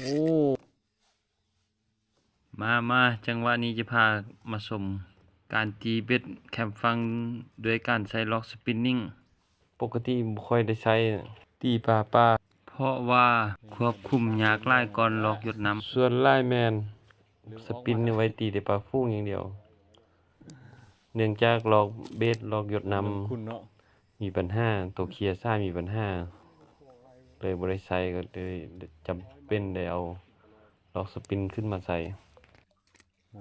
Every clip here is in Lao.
ໂອ້ ມາ ມາ ຈັງຫວະນີ້ຈະພາມາຊົມການຕີເບັດແຄມຝັ່ງດ້ວຍການໃຊ້ລອກສະປິນນິງ. ປົກກະຕິບໍ່ຄ່ອຍໄດ້ໃຊ້ ຕີປາປ່າ ເພາະວ່າຄວບຄຸມຍາກຫຼາຍກ່ອນລອກຢົດນ້ຳ. ສ່ວນຫຼາຍແມ່ນສະປິນນີ້ໄວ້ຕີແຕ່ປາຝູງຢ່າງດຽວ ເນື່ອງຈາກລອກເບັດ ລອກຢົດນ້ຳ ມີບັນຫາ ໂຕເຄຍສາຍມີບັນຫາ ເລີຍບໍ່ໄດ້ໃຊ້ ກໍເລີຍຈຳເປັນໄດ້ເອົາລອກສະປິນຂຶ້ນມາໃຊ້.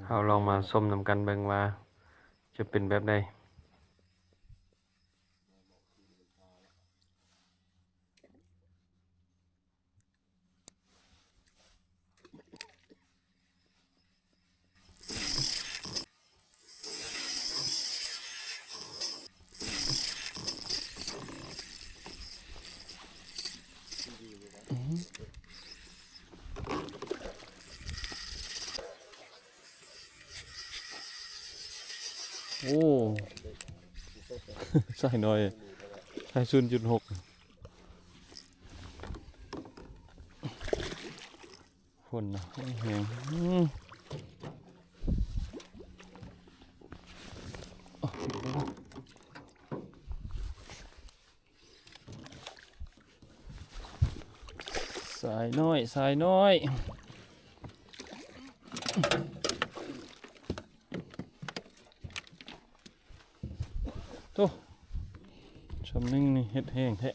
ເຮົາລອງມາຊົມນຳກັນເບິ່ງວ່າຈະເປັນແບບໃດ. ໂອ້ ສາຍນ້ອຍ ສາຍສູນຈຸດຫົກ. ຝົນນະ ໂອ້ຍ ແຮງ ອືມ ສາຍນ້ອຍ ສາຍນ້ອຍ. ໂຕ ຊ່ຳໜຶ່ງນີ້ເຮັດແຮງແທ້.